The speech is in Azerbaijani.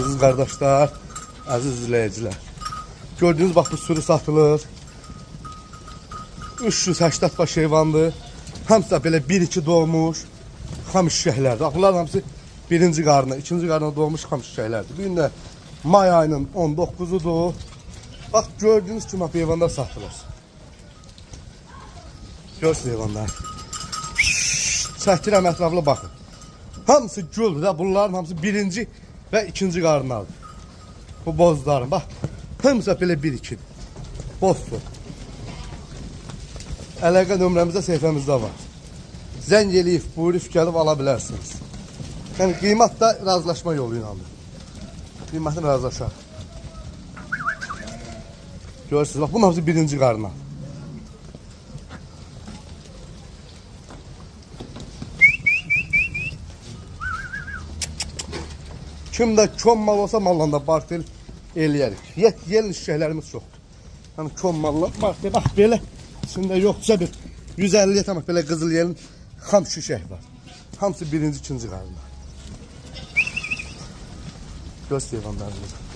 Əziz qardaşlar, əziz izləyicilər. Gördüyünüz bax bu sürü satılır. 380 baş heyvandır. Hamısı da belə 1-2 doğmuş. Xam şişəklərdir. Bax bunların hamısı birinci qarına, ikinci qarına doğmuş xam şişəklərdir. Bu gün də may ayının 19-udur. Bax gördüyünüz kimi bax, heyvanlar satılır. Görürsünüz heyvanlar. Çəkirəm ətraflı baxın. Hamısı güldür da bunların hamısı birinci və ikinci qarınadır. Bu bozların bax. Hamısı belə 1-2-dir. Bozdur. Əlaqə nömrəmizdə səhifəmizdə var. Zəng eləyib, buyurub gəlib ala bilərsiniz. Yəni qiymət də razılaşma yolu ilədir. Qiymətini razılaşar. Görürsünüz, bax bunun hamısı birinci qarına. Kimdə kom mal olsa malla da bartel eləyərik. Yet yel şişələrimiz çoxdur. Yəni kom malla bartel bax belə içində yoxsa bir 150 amma belə qızıl yelin xam şişək var. Hamısı birinci, ikinci qarında. Göz heyvanlarımız.